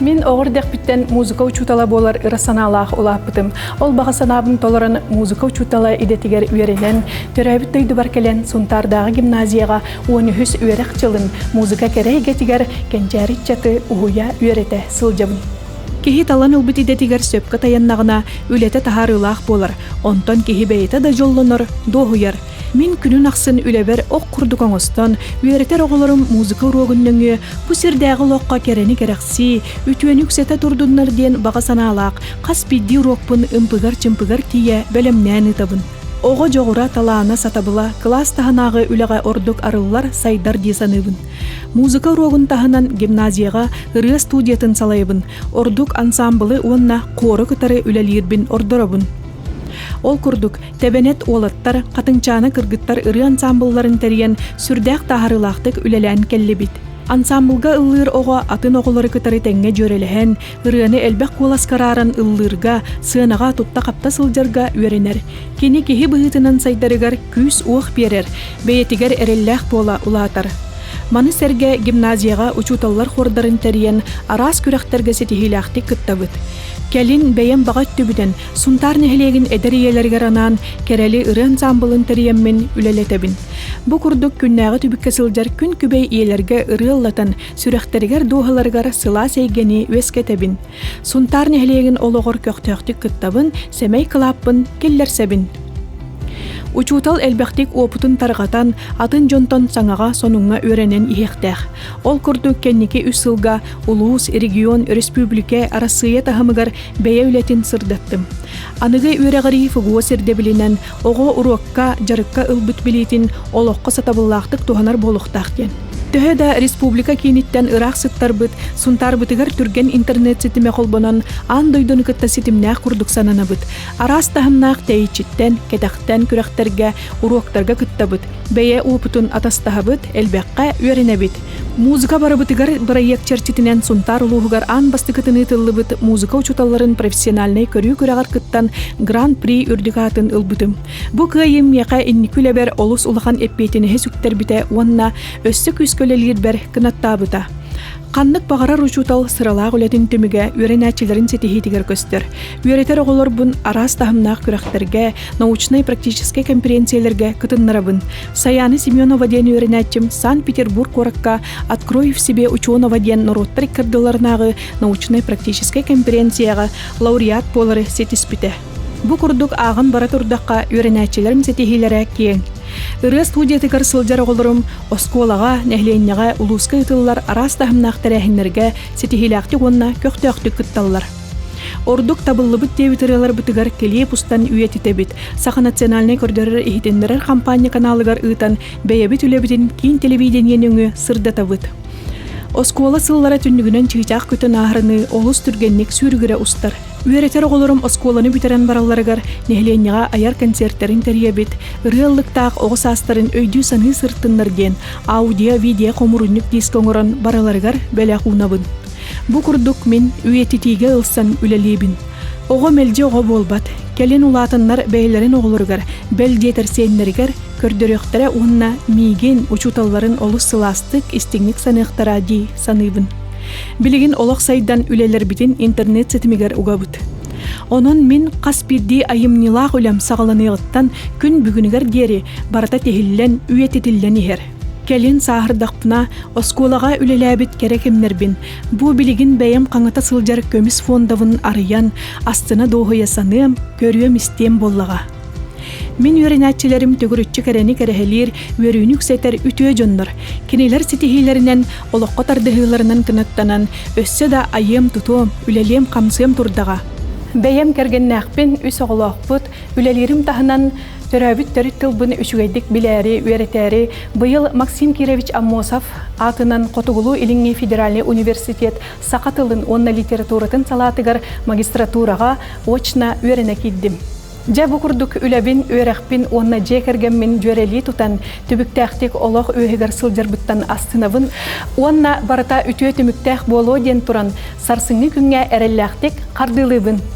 Мин оҕо эрдэхпиттэн музыка учуутала буолар ыра санаалаах улааппытым. Ол баҕа санаабын толорон музыка учуутала идэтигэр үөрэнэн, төрөөбүт дойдубар кэлэн Сунтаардааҕы гимназияҕа 13 үөрэх дьылын музыка кэрэ эйгэтигэр кэнчээри ыччаты уһуйа үөрэтэ сылдьабын. Киһи талан ылбыт идэтигэр сөпкө тайаннаҕына, үлэтэ таһаарыылаах буолар, онтон киһи бэйэтэ да дьоллонор, дуоһуйар. Мин күнүн ахсын үлэбэр ох курдук оҥостон, үөрэтэр оҕолорум музыка уруогун нөҥүө бу сирдээҕи олоххо кэрэни кэрэхсии, үтүөнү үксэтэ турдуннар диэн баҕа санаалаах хас биирдии уруокпун ымпыгар-чымпыгар тиийэ бэлэмнээн ыытабын. Оҕо дьоҕура, талаана, сатабыла кылаас таһынааҕы үлэҕэ ордук арыллар, сайдар дии саныыбын. Музыка уруогун таһынан гимназияҕа ырыа студиятын салайабын, ордук ансаамбылы уонна хуору кытары үлэлиирбин ордоробун. Ол курдук, Тэбэнэт уолаттар, Хатыҥчаана кыргыттар ырыа ансаамбылларын тэрийэн сүрдээх таһаарыылаахтык үлэлээн кэллибит. Ансаамбылга ыллыыр оҕо атын оҕолору кытары тэҥҥэ дьүөрэлэһэн, ырыаны элбэх куоласка арааран ыллыырга, сыанаҕа тутта-хапта сылдьарга үөрэнэр. Кини киһи быһыытынан сайдарыгар күүс-уох биэрэр, бэйэтигэр эрэллээх буола улаатар. Маны сэргэ гимназияҕа учууталлар хуордарын тэрийэн араас күрэхтэргэ ситиһиилээхтик кыттабыт. Кэлин бэйэм баҕа өттүбүтэн Сунтаар нэһилиэгин эдэр ийэлэригэр анаан Кэрэли ырыа ансаамбылын тэрийэммин үлэлэтэбин. Бу курдук күннээҕи түбүккэ сылдьар күн күбэй ийэлэргэ ырыа ыллатан, сүрэхтэригэр-дууһаларыгар сылаас эйгэни үөскэтэбин. Сунтаар нэһилиэгин олоҕор көхтөөхтүк кыттабын, сэмэй кылааппын киллэрсэбин. Учуутал элбэхтик уопутун тарҕатан, атын дьонтон саҥаҕа, сонуҥҥа үөрэнэн иһиэхтээх. Ол курдук кэнники үс сылга улуус, регион, өрөспүүбүлүкэ, Арассыыйа таһымыгар бэйэ үлэтин сырдаттым. Аныгы үөрэҕирии ФГУОС ирдэбилинэн оҕо уруокка, дьарыкка ылбыт билиитин олоххо сатабыллаахтык туһанар буолуохтаах диэн. Төһө да республика кииниттэн ыраах сыттарбыт, Сунтаарбытыгар түргэн интернет ситимэ холбонон, аан дойдуну кытта ситимнээх курдук сананабыт. Араас таһымнаах тэйиччиттэн, кэтэхтэн күрэхтэргэ, уруоктарга кыттабыт, бэйэ уопутун атастаһабыт, элбэххэ үөрэнэбит. Музыка барыбытыгар бырайыак чэрчитинэн Сунтаар улууһугар аан бастакытын ыытыллыбыт музыка учууталларын профессиональнай көрүү күрэҕэр кыттан Гран-при үрдүк аатын ылбытым. Бу кыайыым миэхэ инники үлэбэр олус улахан эппиэтинэһи сүктэрбитэ уонна өссө күүскэ үлэлиирбэр кынаттаабыта. Ханнык баҕарар учуутал сыралаах үлэтин түмүгэ үөрэнээччилэрин ситиһиитигэр көстөр. Үөрэтэр оҕолорбун араас таһымнаах күрэхтэргэ, научнай-практическай кэмпириэнсийэлэргэ кытыннарабын. Саяна Семенова диэн үөрэнээччим Санкт-Петербург куоракка «Открой в себе ученого» диэн норуоттар иккардыларынааҕы научнай-практическай кэмпириэнсийэҕэ лауреат буолары ситиспитэ. Бу курдук ааҕан бара турдахха үөрэнээччилэрим ситиһиилэрэ киэҥ. Ырыа студиятыгар сылдьар оҕолорум оскуолаҕа, нэһилиэнньэҕэ, улууска ыытыллар араас таһымнаах тэрээһиннэргэ ситиһиилээхтик уонна көхтөөхтүк кытталлар. Ордук табыллыбыт диэбит ырыаларбытыгар килиэп устан үйэтитэбит. Саха национальнай көрдөрөр-иһитиннэрэр хампаанньа каналыгар ыытан бэйэбит үлэбитин киин телевидение нөҥүө сырдатабыт. Оскуола сыллара түннүгүнэн чыычаах көтөн ааһарыныы олус түргэнник сүүрүгүрэ устар. Үөрэтэр оҕолорум оскуоланы бүтэрэн баралларыгар нэһилиэнньэҕэ айар концертэрин тэрийэбит, ырыа ыллыктаах оҕо саастарын өйдүү-саныы сырыттыннар диэн аудио-видео хомуурунньук диск оҥорон барыларыгар бэлэх уунабын. Бу курдук мин үйэтитиигэ ылсан үлэлиибин. Оҕо мэлдьи оҕо буолбат, кэлин улаатаннар бэйэлэрин оҕолоругар, бэл диэтэр сиэннэригэр көрдөрүөхтэрэ уонна миигин, учууталларын олус сылаастык, истиҥник саныахтара дии саныыбын. Билигин олох сайдан үлэлэрбитин интернет ситимигэр угабыт. Онон мин хас биирдии айымньылаах үлэм саҕаланыаҕыттан күн бүгүнүгэр диэри барыта тиһиллэн, үйэтитиллэн иһэр. Кэлин сааһырдахпына, оскуолаҕа үлэлээбит кэрэ кэмнэрбин, бу билигин бэйэм хаҥата сылдьар көмүс фондабын арыйан, астына-дуоһуйа саныам, көрүөм-истиэм буоллаҕа. Мин үөрэнээччилэрим төгүрүччү кэрэни кэрэһэлиир, үөрүүнү үксэтэр үтүө дьоннор. Кинилэр ситиһиилэринэн, олоххо тардыһыыларынан кынаттанан, өссө да айыам-тутуом, үлэлиэм-хамсыам турдаҕа. Бэйэм кэргэннээхпин, үс оҕолоохпут, үлэлиирим таһынан Төрөөбүт төрүт тылбын үчүгэйдик билээри, үөрэтээри быйыл Максим Кирович Аммосов аатынан Хотугулуу-Илиҥҥи федеральнай университет саха тылын уонна литературатын салаатыгар магистратураҕа очно үөрэнэ киирдим. Дьэ бу курдук үлэбин, үөрэхпин уонна дьиэ кэргэммин дьүөрэлии тутан, түбүктээхтик олох үөһүгэр сылдьарбыттан астынабын уонна барыта үтүө түмүктээх буолуо диэн туран, сарсыҥҥы күҥҥэ эрэллээхтик хардыылыыбын.